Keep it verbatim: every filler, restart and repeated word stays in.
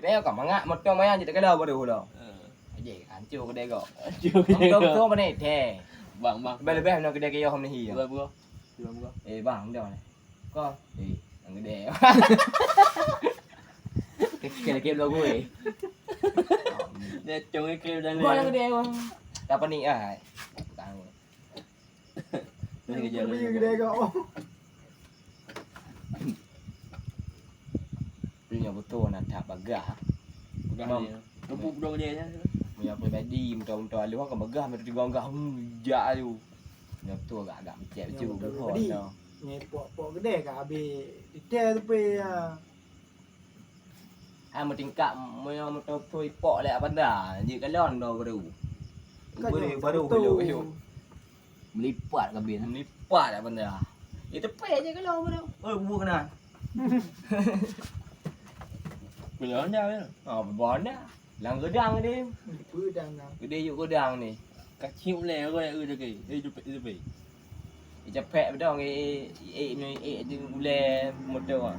Bèk ka mangat moto manyang jeuet keu lôn baru lôn. Aje hancô keudè gok. Hancô keudè gok. Moto tu mana teh. Bang, bang. Lebih-lebih mana keudè keu yom ni. Bang, bang. Bang, bang. Eh, bang, dah. Kau. Eh, yang gede. Kecil-kecil lagu eh. Dia cong kecil dan. Bang, yang gede, bang. Tak apa ni ah. Tahu. Ni kerja. Lebih gede kau. Punya betul nak tak bagah. Bagah ni. Kebuk dong dia. Punya pribadi, mentau-mentau alu kan bagah, mentau tiga gah, hmm, jak alu. Punya betul agak-agak mecek betul. Pribadi. Ni pok-pok gede ka habis. Detail tu pe ya. Hai meutingkat, meunyoe meuteupeu ipok lé Abanda, jeuet kalon droe baru. Baru, baru belok, belok. Melipat kabin. Melipat Abanda. Ya tepe je kalon baru. Oh, bubuh kena. Belanja ya. Ah, Abanda. Lam geudang deh. Geudang. Gede yuk geudang ni. Kacip lé orang yang gede. Eh, jepit, jepit. Ijapek bedong, eh, eh, eh, eh, di ulèe moto.